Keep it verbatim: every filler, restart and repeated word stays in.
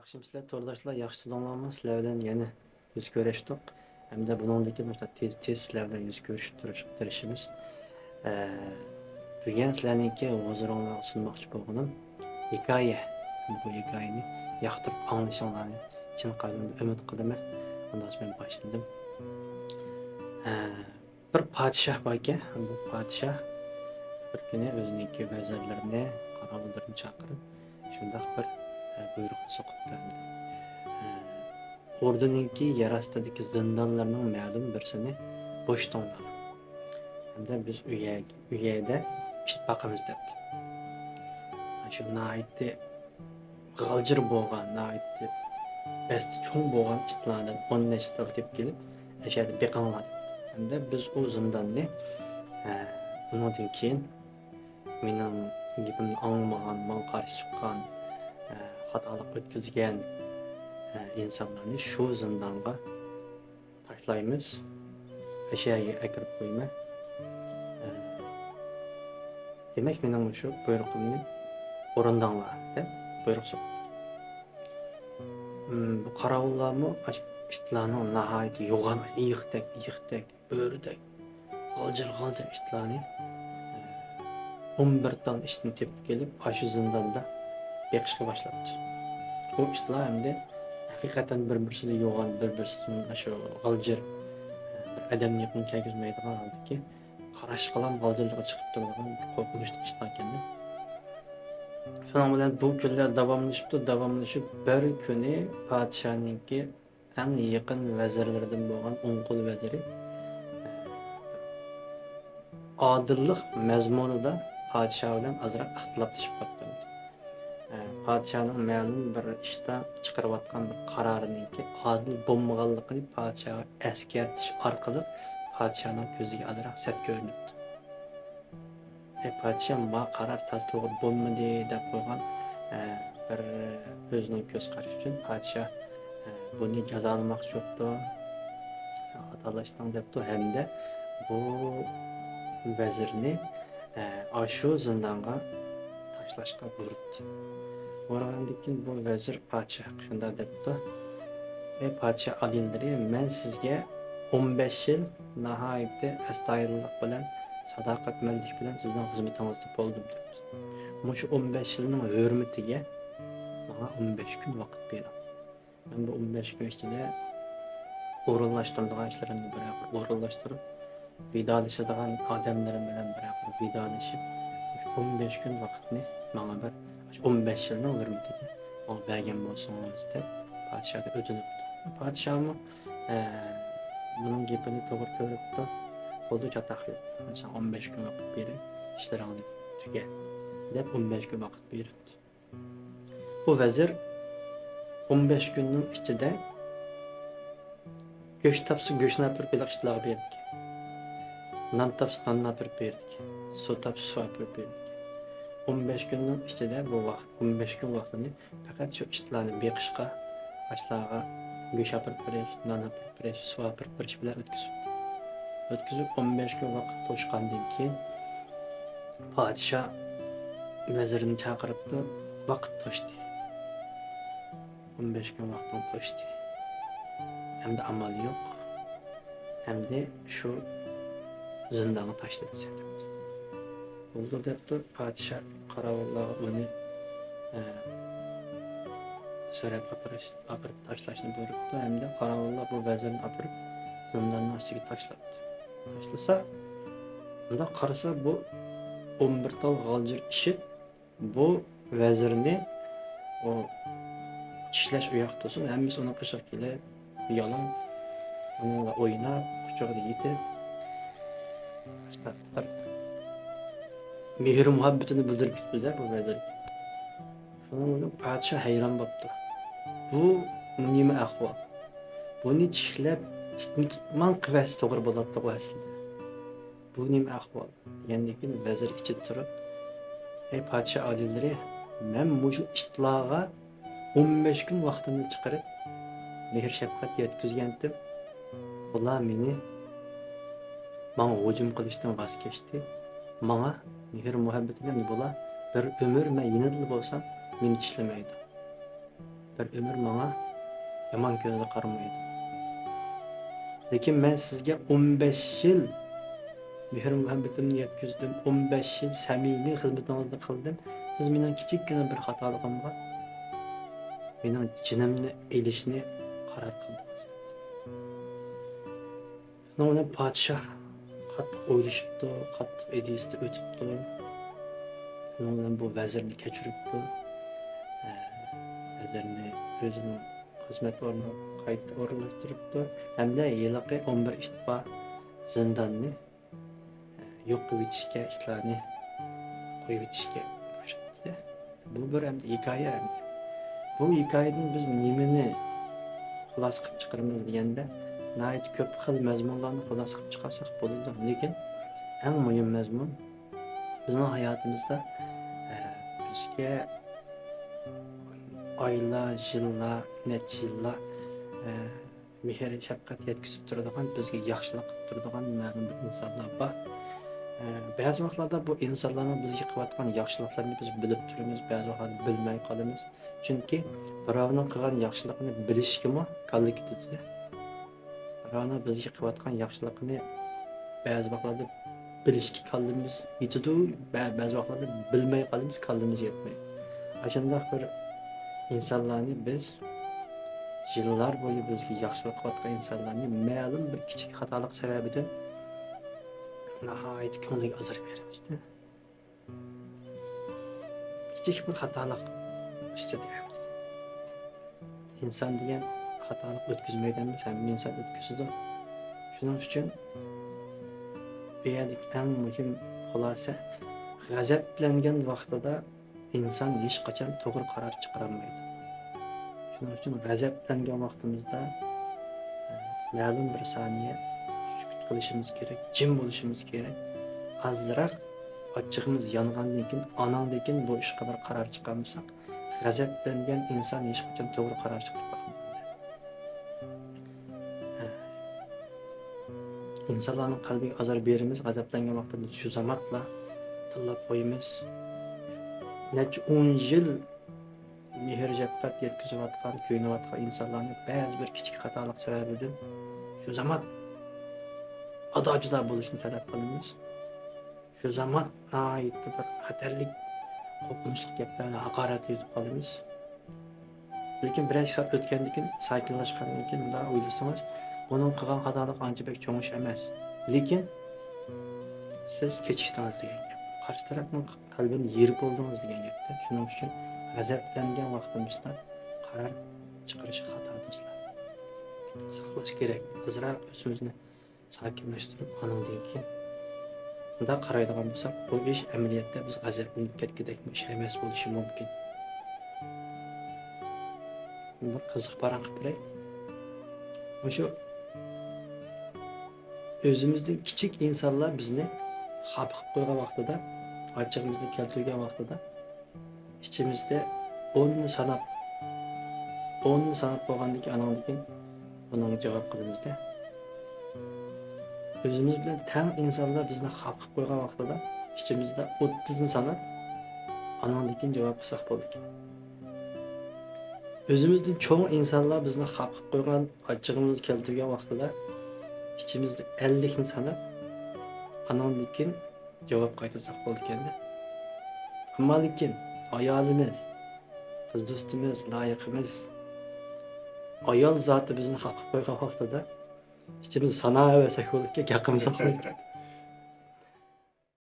ياخشىمۇسىلەر تورداشلار، ياخشى تۇردۇڭلارمۇ؟ سىلەر بىلەن يەنە يۈز كۆرۈشتۇق. ھەمدە بۇنىڭدىن كېيىن تېز، تېز سىلەر بىلەن يۈز كۆرۈشۈپ تۇرۇشقا تىرىشىمىز. ئە، بۈگۈن سىلەرنىڭكى ھۇزۇرۇڭلارغا سۇنماقچى بولغىنىم ھېكايە. بۇ ھېكايىنى ياقتۇرۇپ ئاڭلىشىڭلارنى چىن قەلبىمدىن ئۈمىد قىلىمەن. ئۇنداق مەن باشلىدىم. ئە، بىر پادىشاھ باركەن، بۇ پادىشاھ بىر كۈنى ئۆزىنىڭكى ۋەزىرلىرىنى، قاراۋۇللىرىنى چاقىرىپ، شۇنداق بىر، ئە، بۇيرۇقنى سوقۇپتۇ. ئە، ئوردىنىڭكى يەر ئاستىدىكى زىندانلارنىڭ مەلۇم بىرسىنى بوشىتىڭلار. ھەمدە بىز ئۇ يەرگە، ئۇ يەردە ئىت باقىمىز دەپتۇ. شۇ ناھايىتى غالجىر بولغان، ناھايىتى بەستى چوڭ بولغان ئىتلاردىن ئون نەچچە تال تېپىپ كېلىپ، ئەشەدە بېقىڭلار. ھەمدە بىز ئۇ زىنداننى، ئە، بۇنىڭدىن كېيىن مېنىڭ گېپىمنى ئاڭلىمىغان، ماڭا قارشى چىققان، ئە، خاتالىق ئۆتكۈزگەن، ئە، ئىنسانلارنى شۇ زىندانغا تاشلايمىز، ئەشەگە ئەكىرىپ قويىمەن. ئە، دېمەك، مېنىڭ مۇشۇ بۇيرۇقۇمنى ئورۇنداڭلار، دەپ بۇيرۇق سوقۇپتۇ. ئىم، بۇ قاراۋۇللارمۇ ئاشۇ ئىتلارنىڭ ناھايىتى يوغان، ئېيىقتەك، ئېيىقتەك، بۆرىدەك، غالجىر-غالجىر ئىتلارنى، ئون بىر تال ئىتنى تېپىپ كېلىپ، ئاشۇ زىنداندا بېقىشقا باشلاپتۇ. بۇ ئىتلار ئەمدى ھەقىقەتەن بىر-بىرسىدىن يوغان، بىر-بىرسىدىن ئاشۇ غالجىر، بىر ئادەمنى يېقىن كەلگۈزمەيدىغان ھالدىكى، قاراشقىلا غالجىرلىقى چىقىپ تۇرىدىغان بىر قورقۇنچلۇق ئىتلار ئىكەن. شۇنىڭ بىلەن بۇ كۈنلەر داۋاملىشىپتۇ، داۋاملىشىپ بىر كۈنى پادىشاھنىڭكى ئەڭ يېقىن ۋەزىرلىرىدىن بولغان ئوڭ قول ۋەزىرى ئادىللىق مەزمۇنىدا پادىشاھ بىلەن ئازراق ئىختىلاپلىشىپ قاپتۇ. پادىشاھنىڭ مەلۇم بىر ئىشتا چىقىرىۋاتقان بىر قارارىنىڭكى ئادىل بولمىغانلىقىنى پادىشاھقا ئەسكەرتىش ئارقىلىق پادىشاھنىڭ كۆزىگە ئازراق سەت كۆرۈنۈپتۇ. ئەي پادىشاھ، ما قارار تاز توغرا بولمىدى دەپ قويغان، ئە، بىر ئۆزىنىڭ كۆز قارىشى ئۈچۈن پادىشاھ، ئە، بۇنى جازالىماقچى بوپتۇ. سەن خاتالاشتىڭ دەپتۇ ھەمدە بۇ ۋەزىرنى، ئە، ئاشۇ زىندانغا تاشلاشقا بۇيرۇپتۇ. بۇيرۇغاندىن كېيىن بۇ ۋەزىر پادىشاھقا شۇنداق دەپتۇ: ئەي پادىشاھ ئالىيلىرى، مەن سىزگە ئون بەش يىل ناھايىتى ئەستايىدىللىق بىلەن، ساداقەتمەنلىك بىلەن سىزنىڭ خىزمىتىڭىزدە بولدۇم دەپتۇ. مۇشۇ ئون بەش يىلنىڭ ھۆرمىتىگە ماڭا ئون بەش كۈن ۋاقىت بېرىڭ. مەن بۇ ئون بەش كۈن ئىچىدە ئورۇنلاشتۇرىدىغان ئىشلىرىمنى بىرەر بىر ئورۇنلاشتۇرۇپ، ۋىدالىشىدىغان ئادەملىرىم بىلەن بىرەر بىر ۋىدالىشىپ، مۇشۇ ئون بەش كۈن ۋاقىتنى ماڭا بىر، مۇشۇ ئون بەش يىلنىڭ ھۆرمىتىگە ماڭا بەرگەن بولسىڭىز دەپ پادىشاھتىن ئۆتۈنۈپتۇ. پادىشاھمۇ، ئە، بۇنىڭ گېپىنى توغرا كۆرۈپتۇ. بولدى، چاتاق يوق. مەن ساڭا ئون بەش كۈن ۋاقىت بېرەي، ئىشلىرىڭنى تۈگە، دەپ ئون بەش كۈن ۋاقىت بېرىپتۇ. بۇ ۋەزىر ئون بەش كۈننىڭ ئىچىدە گۆش تاپسا گۆشنى ئاپىرىپ بېرىدىكەن. نان تاپسا ناننى ئاپىرىپ بېرىدىكەن. سۇ تاپسا سۇ ئاپىرىپ بېرىدىكەن. ئون بەش كۈننىڭ ئىچىدە بۇ ۋاقىت، ئون بەش كۈن ۋاقتىنى پەقەت شۇ ئىتلارنى بېقىشقا، ئاشۇلارغا گۆش ئاپىرىپ بېرىش، نان ئاپىرىپ بېرىش، سۇ ئاپىرىپ بېرىش بىلەن ئۆتكۈزۈپتۇ. ئۆتكۈزۈپ ئون بەش كۈن ۋاقىت توشقاندىن كېيىن، پادىشاھ ۋەزىرىنى چاقىرىپتۇ، ۋاقىت توشتى. ئون بەش كۈن ۋاقتىڭ توشتى. ئەمدى ئامال يوق. ئەمدى شۇ زىندانغا تاشلىدى سېنى. بولدى دەپتۇ. پادىشاھ قاراۋۇللارغا ئۇنى، ئە، سۆرەپ ئاپىرىش، ئاپىرىپ تاشلاشنى بۇيرۇپتۇ ھەمدە قاراۋۇللار بۇ ۋەزىرنى ئاپىرىپ زىنداننىڭ ئىچىگە تاشلاپتۇ. تاشلىسا، مۇنداق قارىسا، بۇ ئون بىر تال غالجىر ئىشىت بۇ ۋەزىرنى ئۇ چىشلەش ئۇياقتا تۇرسۇن، ھەممىسى ئۇنىڭ قېشىغا كېلىپ، يالاڭ ئۇنىڭغا ئويناپ، قۇچىقىدا يېتىپ، بىر مېھىر-مۇھەببىتىنى بىلدۈرۈپ كېتىپتۇ-دە بۇ ۋەزىرگە. شۇنىڭ بىلەن پادىشاھ ھەيران بوپتۇ. بۇ نېمە ئەھۋال؟ بۇنى چىشلەپ، تۇتما-تۇتماڭ قىلىۋەتسە توغرا بولاتتىغۇ ئەسلىدە. بۇ نېمە ئەھۋال؟ دېگەندىن كېيىن ۋەزىر ئىچىدە تۇرۇپ، ئەي پادىشاھ ئالىيلىرى، مەن مۇشۇ ئىتلارغا ئون بەش كۈن ۋاقتىمنى چىقىرىپ، مېھىر-شەپقەت يەتكۈزگەنتىم. بۇلار مېنى، ماڭا ھۇجۇم قىلىشتىن ۋاز كەچتى. ماڭا مېھىر-مۇھەببىتىدىن بۇلار بىر ئۆمۈر مەن يېنىدىلا بولسام، مېنى چىشلىمەيدۇ. بىر ئۆمۈر ماڭا يامان كۆزدە قارىمايدۇ. لېكىن مەن سىزگە ئون بەش يىل مېھىر-مۇھەببىتىمنى يەتكۈزدۈم، ئون بەش يىل سەمىمىي خىزمىتىڭىزنى قىلدىم. سىز مېنىڭ كىچىككىنە بىر خاتالىقىمغا مېنىڭ جېنىمنى ئېلىشنى قارار قىلدىڭىز. شۇنىڭ بىلەن پادىشاھ قاتتىق ئويلىشىپتۇ، قاتتىق ئىدىيىسىدە ئۆتۈپتۇ. شۇنىڭ بىلەن بۇ ۋەزىرنى كەچۈرۈپتۇ. ئە، ۋەزىرنى ئۆزىنىڭ خىزمەت ئورنىغا قايتا ئورۇنلاشتۇرۇپتۇ. ھەمدە ھېلىقى ئون بىر ئىت بار زىنداننى، ئە، يوق قىلىۋېتىشكە، ئىتلارنى قويۇۋېتىشكە باشلاپتۇ. بۇ بىر ئەمدى ھېكايە ئەمدى. بۇ ھېكايىدىن بىز نېمىنى خۇلاسە قىلىپ چىقىرىمىز دېگەندە، ناھايىتى كۆپ خىل مەزمۇنلارنى خۇلاسە قىلىپ چىقارساق بولىدۇ. لېكىن ئەڭ مۇھىم مەزمۇن بىزنىڭ ھاياتىمىزدا، ئە، بىزگە ئايلار، يىللار، نەچچە يىللار، ئە، مېھىر-شەپقەت يەتكۈزۈپ تۇرىدىغان، بىزگە ياخشىلىق قىلىپ تۇرىدىغان مەلۇم بىر ئىنسانلار بار. ئە، بەزى ۋاقىتلاردا بۇ ئىنسانلارنىڭ بىزگە قىلىۋاتقان ياخشىلىقلىرىنى بىز بىلىپ تۇرىمىز، بەزى ۋاقىتلاردا بىلمەي قالىمىز. چۈنكى بىراۋنىڭ قىلغان ياخشىلىقىنى بىلىشكىمۇ كاللا كېتىدۇ. بىراۋنىڭ بىزگە قىلىۋاتقان ياخشىلىقىنى بەزى ۋاقىتلاردا بىلىشكە كاللىمىز يېتىدۇ، بە-، بەزى ۋاقىتلاردا بىلمەي قالىمىز، كاللىمىز يەتمەيدۇ. ئاشۇنداق بىر ئىنسانلارنى بىز يىللار بويى بىزگە ياخشىلىق قىلىۋاتقان ئىنسانلارنى مەلۇم بىر كىچىك خاتالىق سەۋەبىدىن ناھايىتى كۆڭلىگە ئازار بېرىمىز-دە. كىچىك بىر خاتالىق ئۈستىدە ئىنسان دېگەن خاتالىق ئۆتكۈزمەيدۇ ئەمەس، ھەممە ئىنسان ئۆتكۈزىدۇ. شۇنىڭ ئۈچۈن بۇ يەردىكى ئەڭ مۇھىم خۇلاسە، غەزەپلەنگەن ۋاقتىدا ئىنسان ھېچقاچان توغرا قارار چىقىرالمايدۇ. شۇنىڭ ئۈچۈن غەزەپلەنگەن ۋاقتىمىزدا، ئە، مەلۇم بىر سانىيە سۈكۈت قىلىشىمىز كېرەك، جىم بولۇشىمىز كېرەك. ئازراق ئاچچىقىمىز يانغاندىن كېيىن، ئاناڭدىن كېيىن بۇ ئىشقا بىر قارار چىقارمىساق، غەزەپلەنگەن ئىنسان ھېچقاچان توغرا قارار چىقىرىپ باقمايدۇ. ئىنسانلارنىڭ قەلبىگە ئازار بېرىمىز، غەزەپلەنگەن ۋاقتىمىز شۇ زامانلا تىللاپ قويىمىز. نەچچە ئون يىل مېھىر-شەپقەت يەتكۈزۈۋاتقان، كۆيۈنۈۋاتقان ئىنسانلارنى بەزى بىر كىچىك خاتالىق سەۋەبىدىن شۇ زامان ئادا-جۇدا بولۇشنى تەلەپ قىلىمىز. شۇ زامان ناھايىتى بىر خەتەرلىك، قورقۇنچلۇق گەپلەرنى، ھاقارەتلەرنى ئېيتىپ قالىمىز. لېكىن بىرەر سائەت ئۆتكەندىن كېيىن، ساكىنلاشقاندىن كېيىن مۇنداق ئويلىسىڭىز، بۇنىڭ قىلغان خاتالىقى ئانچە بەك چوڭ ئىش ئەمەس. لېكىن سىز كېچىكتىڭىز دېگەن گەپ. قارشى تەرەپنىڭ قەلبىنى يېرىپ بولدىڭىز دېگەن گەپتە. شۇنىڭ ئۈچۈن غەزەپلەنگەن ۋاقتىمىزدا قارار چىقىرىش خاتا، دوستلار. ساقلاش كېرەك. ئازراق ئۆزىمىزنى ساكىنلاشتۇرۇپ، ئانىڭدىن كېيىن مۇنداق قارايدىغان بولساق، بۇ ئىش ئەمەلىيەتتە بىز غەزەپلىنىپ كەتكۈدەكمۇ ئىش ئەمەس بولۇشى مۇمكىن. بىر قىزىق پاراڭ قىلىپ بېرەي. مۇشۇ ئۆزىمىزدىن كىچىك ئىنسانلار بىزنى خاپا قىلىپ قويغان ۋاقتىدا، ئاچچىقىمىزنى كەلتۈرگەن ۋاقتىدا، ئىچىمىزدە ئوننى ساناپ، ئوننى ساناپ بولغاندىن كېيىن، ئانىڭدىن كېيىن بۇنىڭغا جاۋاب قىلىمىزدە. ئۆزىمىز بىلەن تەڭ ئىنسانلار بىزنى خاپا قىلىپ قويغان ۋاقتىدا، ئىچىمىزدە ئوتتۇزنى ساناپ، ئانىڭدىن كېيىن جاۋاب قىلساق بولىدىكەن. ئۆزىمىزدىن چوڭ ئىنسانلار بىزنى خاپا قىلىپ قويغان، ئاچچىقىمىزنى كەلتۈرگەن ۋاقتىدا، ئىچىمىزدە ئەللىكنى ساناپ، ئانىڭدىن كېيىن جاۋاب قايتۇرساق بولىدىكەن-دە. ئەمما لېكىن ئايالىمىز، قىز دوستىمىز، لايىقىمىز، ئايال زاتى بىزنى خاپا قىلىپ قويغان ۋاقتىدا ئىچىمىزدە ساناۋەرسەك بولىدىكەن، گەپ قىلمىساق بولىدىكەن.